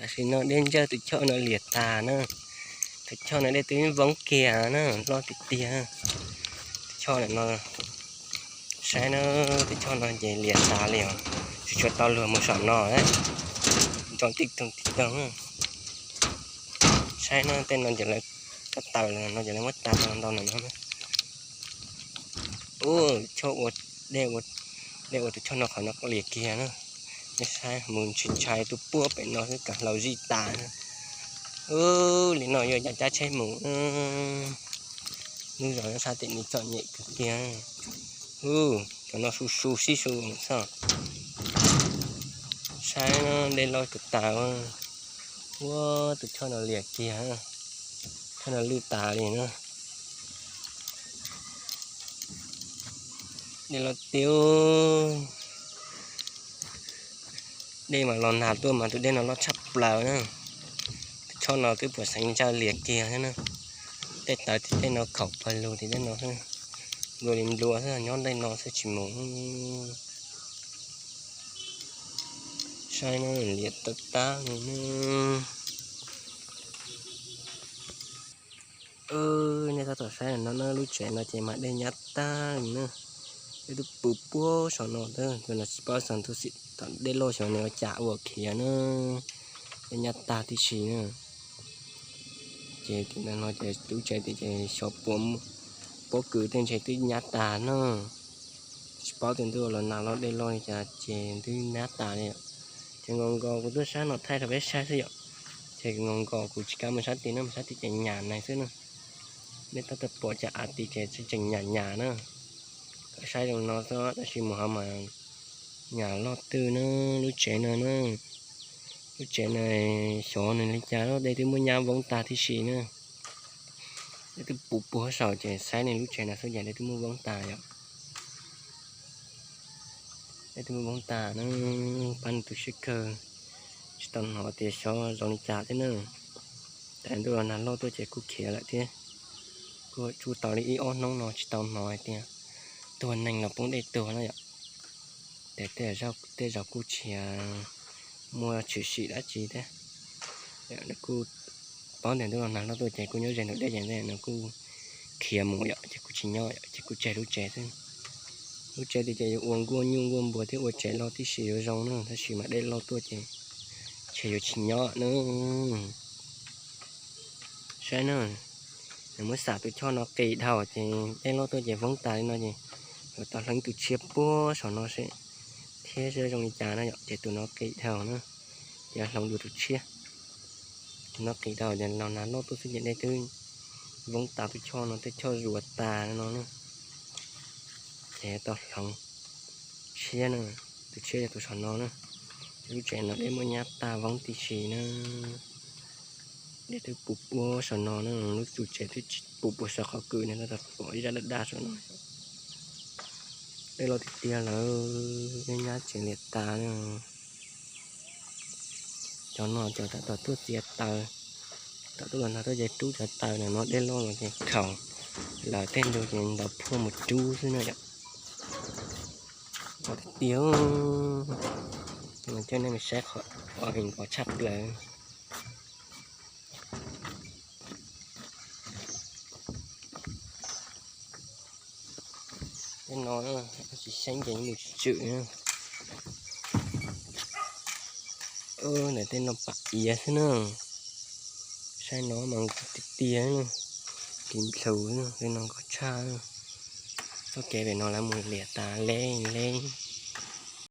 Tam sim no dej ntsawj tus choj no liam tas na. Tus choj no dej twb voob kiag na, loj tiag tiag. Tus choj no, saib na, tus choj no ces liam tas li os. Tsis tshua tau luag mus saum no, nroo tij toog tij toog. Saib na, tej no ces lawv tab taws no ces lawv muab tas tau ntau ntau no. Ub, choj ua, dej ua, dej ua tus choj no qhov no liam kiag na. Nej saib mus ntshai ntshai tus puag pem no xwb, kav hlau zij tas na. Ub, li no yuav cas cab tsheb mus. Lub zos no sab tim no txom nyem kawg kiag. Ub, cov no su su sib su xwb. Saib dej loj kawg tas. Ua, tus choj no liam kiag, choj no lwj tas li na. Dej loj tiag. Dej mas los nag tuaj mas tus dej no loj tshaj plaws na. Tus choj no twb puas xeev ntsawj liam kiag thiab na. Tej tawv tim tej no khaum pawg lug tim tej no xwb. Nplua li nplua xwb, nyob ntej no xwb tsis mus. Saib no liam tawv tag li na. Nej tab tom saib no na, lub tsev no ces mas dej nyab tag li na. Dej twb puv puag saum no, tus no tsis paub xyov tus xim tom dej loj xyov nws ua cas ua khiav na. Dej nyab tag tib si na. Ces tim no ces lub tsev tim ces xyov puas, pob kws tej ntshe twb nyab tag na. Tsis paub tias ntuj los nag los dej loj li cas ces twb nyab tas li. Ces nkaus nkaus kuv tuaj sab no thaij rau peb saib xwb yom. Ces nkaus nkaus kuv tsis kam mus sab tid na, mus sab tid ces nyam neeg xwb na. Nej tab tom pom cas av tid ces tseem nyam nyam na. Saib zoo no xwb tab sis mus hov mas nyam loj twg na, lub tsev no na. Lub tsev no xyov nws li cas, dej twb muab nyab voob tag tib si na. Dej twb puv puag saum ces saib nws lub tsev no xwb ces dej twb muab voob tas yom. Dej twb muab voob tas na, pab nws tu siab kawg. Tsis tau hnov tias xyov zoo li cas thiab na. Tam ntuj los nag loj tuaj ces kuj khiav lawm thiab. Kuj tsuj tau li ib ob hnub no tsis tau hnov hais tias tuag neeg los poob dej tuag na yom. Ces tej zaum kuj tsis muaj tshwm sim dab tsi thiab. Nws kuj paub tias ntuj los nag loj tuaj ces kuj nyob ze ntug dej ces nws kuj khiav mus yom, ces kuj tsis nyob yom, ces kuj tseg lub tsev xwb. Lub tsev tid ces yuav ua nkuaj nyuj nkuaj npua thiab ua tsev loj tib si yuav zoo na, tab sis mas dej loj tuaj ces ntshe yuav tsis nyob na. Saib na, nws muab xam tus choj no qis dhau ces dej loj tuaj ces voob tas li no ces yuav tau hloov tus tshiab puag saum no seb thiab seb zoo li cas na yom, ces tus no qis dhau na, ces hloov dua tus tshiab. Tus no qis dhau ces los nag loj tuaj xwb ces dej twb voob tas tus choj no, tej choj zuav tas no na. Ces tau hloov tshiab na, tus tshiab yog tus saum no na. Ces lub tsev no dej muab nyab tag voob tib si na. Dej twb puv puag saum no na, lub tus tsev twb puv puag saum qhov kws no, tab tom pom ib zaj daj daj saum no. Dej loj tiag tiag lawm, dej nyab tsev liam tas na. Cov no cov tab tom tuaj txiav taws, tom tuaj los nag tuaj ces rub cov taws no, dej loj los ces khaum lawm tej ntug ces ntaus phuaj mus rub xwb na yom. Loj tiag tiag, coj nej mus saib qhov uas nkos tshaj plaws. Tej no tsis xyeeb ces mus tsis tswm. Ntawm tej no pam iav xwb na. Saib no mas tiag tiag, ris nplhus, tej no nkos tshaj. Txoj kev pem no lawv mus liam tas le le.